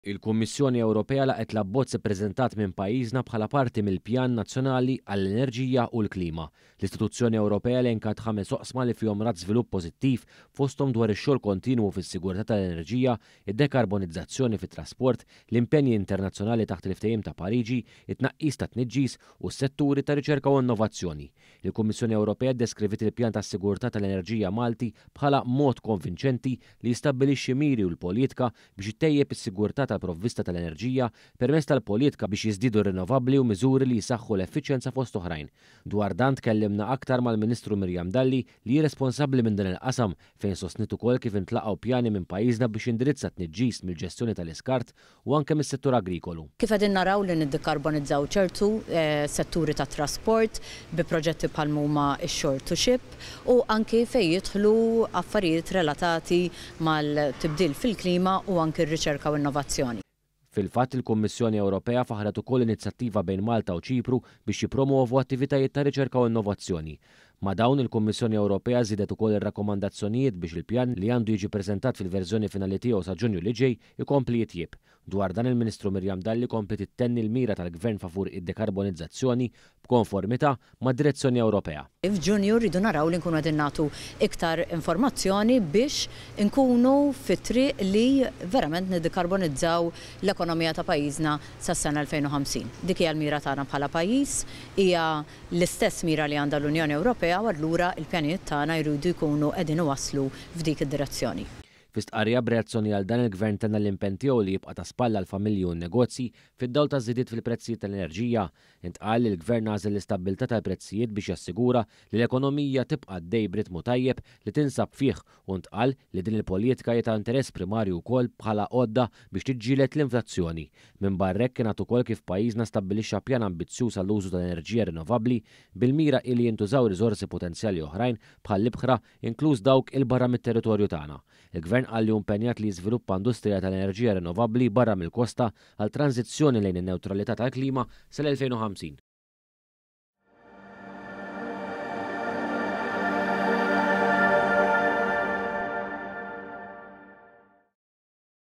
Il-Kummissjoni Ewropea laqgħet l-abbozz ippreżentat minn pajjiżna bħala parti mill-Pjan Nazzjonali għall-Enerġija u l-Klima. L-istituzzjoni Ewropea elenkat ħames oqsma li fihom rat żvilupp pożittiv fosthom dwar ix-xogħol kontinwu fis-sigurtà tal-enerġija, id-dekarbonizzazzjoni fit-trasport, l-impenji internazzjonali taħt il-Ftehim ta' Pariġi, it-tnaqqis tat-tniġġis u s-setturi ta' riċerka u innovazzjoni. Il-Kummissjoni Ewropea ddeskriviet il-Pjan tas-Sigurtà tal-Enerġija Malti bħala mod konvinċenti li jistabbilixxi miri u l-politka biex ittejjeb is-sigurtà tal-provvista tal-enerġija permezz tal-politka biex jiżdiedu r-rinnovabbli u miżuri li jsaħħu l-effiċjenza fost oħrajn. Dwar dan tkellimna aktar mal-Ministru Miriam Dalli li hi responsabbli minn dan il-qasam fejn sostniet ukoll kif intlaqgħu pjani minn pajjiżna biex jindirizza t-tniġġis mill-ġestjoni tal-iskart u anke mis-settur agrikolu. Kif qegħdin naraw li niddikarbonizzaw ċertu setturi tat-trasport bi proġetti bħal m'huma x-shore to ship u anki fejn jidħlu affarijiet relatati mal-tibdil fil-klima u anki r-riċerka u innovazzjoni. Fil-fatt, il-Kummissjoni Ewropea faħħret ukoll inizjattiva bejn Malta u Ċipru biex jippromovu attivitajiet ta' riċerka u innovazzjoni. Ma' dawn, il-Kummissjoni Ewropea żiedet ukoll ir-rakkomandazzjonijiet biex il-pjan, li għandu jiġi ppreżentat fil-verżjoni finali tiegħu sa Ġunju li ġej, ikompli jitjieb. Dwar dan il-Ministru Miriam Dalli kompliet ittenni l-mira tal-Gvern favur id-dekarbonizzazzjoni b'konformità mad-direzzjoni Ewropea. F'Ġunju rridu naraw li nkunu qegħdin nagħtu iktar informazzjoni biex inkunu fit-triq li verament niddekarbonizzaw l-ekonomija ta' pajjiżna sas-sena 2050. Dik hija l-mira tagħna bħala pajjiż, hija l-istess mira li għandha l-Unjoni Ewropea u allura l-pjanijiet tagħna jridu jkunu qegħdin iwasslu f'dik id-direzzjoni. Fi stqarrija b'reazzjoni għal dan il-Gvern tenna l-impenn tiegħu li jibqa' ta' spalla għall-familji u n-negozji fid-dawl taż-żidiet fil-prezzijiet tal-enerġija. Intqal li l-Gvern għażel l-istabbiltà tal-prezzijiet biex jassigura li l-ekonomija tibqa' għaddej b'ritmu tajjeb li tinsab fih u ntqal li din il-politika hi ta' interess primarju wkoll bħala għodda biex tiġġieled l-inflazzjoni. Minbarra hekk ingħad ukoll kif pajjiżna stabbilixxa pjan ambizzjuż għall-użu tal-enerġija rinnovabbli bil-mira hi li jintużaw riżorsi potenzjali oħrajn bħall-ibħra inkluż dawk 'il barra mit-territorju tagħna. Il-Gvern qal li hu impenjat li jiżviluppa industrija tal-enerġija rinnovabbli barra mill-kosta għal tranżizzjoni lejn in-newtralità tal-klima sal-2050.